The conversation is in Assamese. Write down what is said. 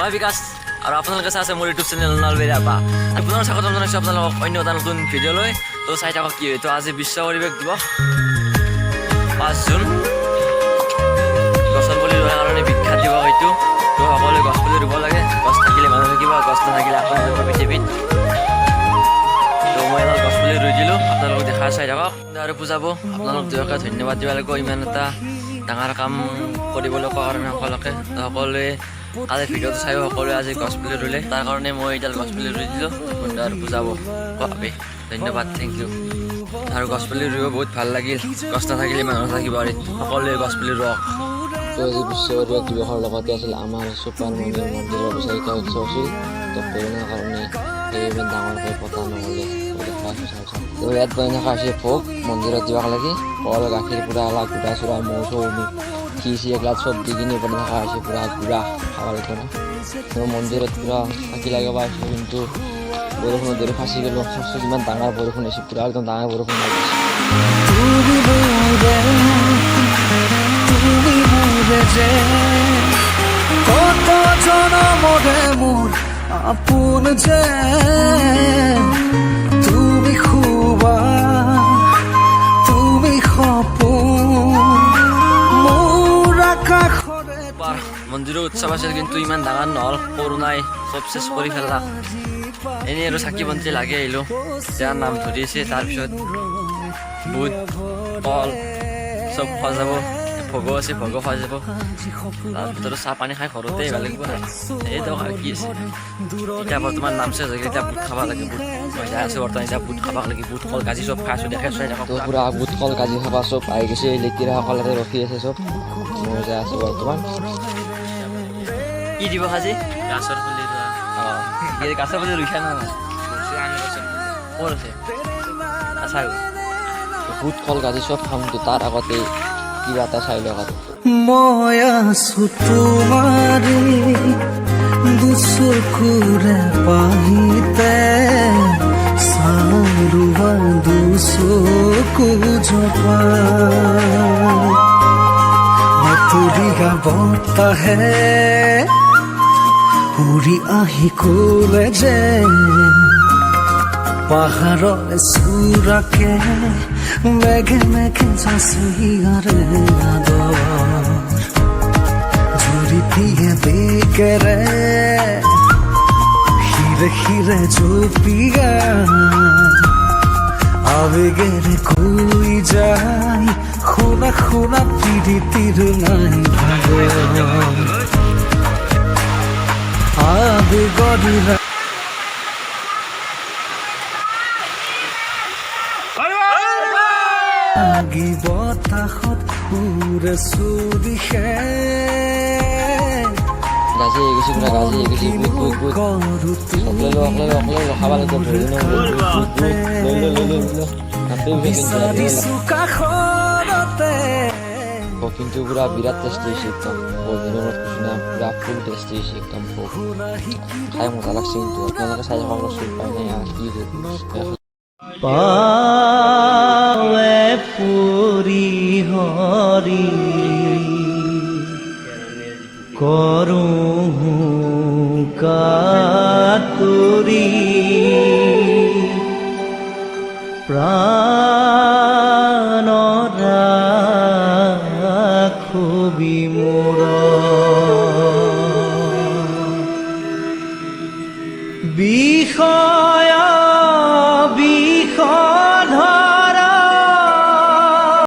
মই বিকাশ আৰু আপোনালোকে চাই আছে মোৰ ইউটিউব চেনেল নলবেৰীয়া আপা। আৰু পুনৰ স্বাগতম জনাইছোঁ আপোনালোকক অন্য এটা নতুন ভিডিঅ'লৈ। তো চাই থাকক কি হয়। তো আজি বিশ্ব পৰিৱেশ দিৱস, 5 জুন, গছৰ পুলি ৰোৱাৰ কাৰণে বিখ্যাত দিৱস এইটো। তো সকলোৱে গছ পুলি ৰুব লাগে। গছ থাকিলে মানুহ থাকিব, গছ নাথাকিলে আকৌ নাথাকিব পৃথিৱীত। তো মই এডাল গছ পুলি ৰুই দিলোঁ, আপোনালোকক দেখা চাই থাকক আৰু বুজাব। আপোনালোক দুয়োকে ধন্যবাদ দিব লাগিব ইমান এটা ডাঙৰ কাম কৰিবলৈ কোৱাৰ কাৰণে সকলোকে। তো সকলোৱে কালি ভিডিঅ'টো চাইও সকলোৱে আজি গছ পুলি ৰুলে, তাৰ কাৰণে মই এডাল গছ পুলি ৰুই দিলোঁ। বন্ধু আৰু বুজাব ভাবি ধন্যবাদ, thank U. আৰু গছ পুলি ৰুইও বহুত ভাল লাগিল। গছ নাথাকিলে মানুহ নাথাকিব আৰু সকলোৱে গছ পুলি ৰুৱক। তো আজি বিশ্ব পৰিৱেশ দিৱসৰ লগতে আছিল আমাৰ চুপাৰমণি মন্দিৰৰ অভিষেক উৎসৱ আছিল। তো কৰোণাৰ কাৰণে সেই ইমান ডাঙৰকৈ পতা নহ'লে। তো ইয়াত বনাই থকা হৈছে ভোগ, মন্দিৰত দিব লাগি। কল, গাখীৰ, পূৰা অলপ গুড়া চুৰা, মৌ চৌ, ঘি চি এইগিলা চব দি কিনি বনাই থকা হৈছে পূৰা গুড়া খাব লাগিব ন। তো মন্দিৰত পূৰা চাকি লগাব আহিছোঁ, কিন্তু বৰষুণত ধৰি ফাঁচি গ'লোঁ। চাওকচোন, কিমান ডাঙৰ বৰষুণ হৈছে, পূৰা একদম ডাঙৰ বৰষুণ লাগিছে। তুমি মোৰে, তুমি মোৰে যে কত জনমৰে মোৰ আপোন যে তুমি, খুবা তুমি সপোন মোৰ আকাশৰে। বাৰ মন্দিৰৰ উৎসৱ আছিল, কিন্তু ইমান ডাঙৰ নহ'ল। কৰোণাই চব চেচ কৰি পেলাক। এনেই আৰু চাকি বন্তি লাগি আহিলোঁ। এতিয়া নাম ধৰিছে, তাৰপিছত বুট কল চব খোৱা যাব। ভোগো আছে, ভোগো খোৱা যাব। তাৰপিছত আৰু চাহ পানী খাই ঘৰতে আহিব লাগিব। এই দিয়ক, আৰু কি আছে। এতিয়া বৰ্তমান নাম চেচ হৈ গ'ল, এতিয়া বুট খাব লাগে, বুট। মই যাই আছোঁ বৰ্তমান এতিয়া বুট খাব লাগে। বুট, কল, গাজি চব খাই আছোঁ, দেখে চাই থাকক। তো পূৰা বুট, কল, গাজি খাবা চব আহি গৈছে। লেকিৰাসকলে ৰখি আছে চব। মই যাই আছোঁ বৰ্তমান। কি দিৱস আজি? গাছৰ পুলি ৰোৱা। অঁ, এই গাছৰ পুলি ৰুইছা না নাই? ৰুইছোঁ আমি গছৰ পুলি। ক'ত আছে? আচ্ছা। বুট, কল, গাজি চব খামতো, তাৰ আগতে কিবা এটা চাই লওক আৰু। মই আছো তোমাৰে দুচকুৰে পাহিতে, চাৰুৱা দুচকু জপাই নতুৰীয়া বতাহে উৰি আহি ক'লে যে পাহাৰৰ চূড়াকে মেঘে মেঘে যাচি আদৰ জুৰি দিয়ে বেগেৰে শিৰে শিৰে জঁপিয়াই আবেগেৰে কৈ যায়, শুনা শুনা, পিৰিতিৰ নাই ভাগৰ আবেগৰ। লাগি বতাহত উৰে চুৰিহে। গাজি আহি গৈছে, পুৰা গাজি আহি গৈছে। বুট, বুট, বুট। কৰো। লৈ ল, লৈ ল, লৈ ল, খাব লাগিব। ধৰি ন, বুট, বুট, বুট, লৈ ল, লৈ ল, লৈ ল। নাপাবি কিন্তু। বিচাৰিছো কাষৰতে। ভোগ কিন্তু পুৰা বিৰাট টেষ্টি হৈছে একদম। বহুত দিনৰ মূৰত কৈছোঁ না, পুৰা ফুল টেষ্টি হৈছে একদম। ভোগ খাই মজা লাগছে কিন্তু। আপোনালোকে চাই থাকক, ৰচোন, উপায় নাই আৰু কি কৰিব। পাৱে পুৰি হৰি কৰোঁ কাতুৰি প্ৰাণ ৰাখবি মোৰ বিষয়।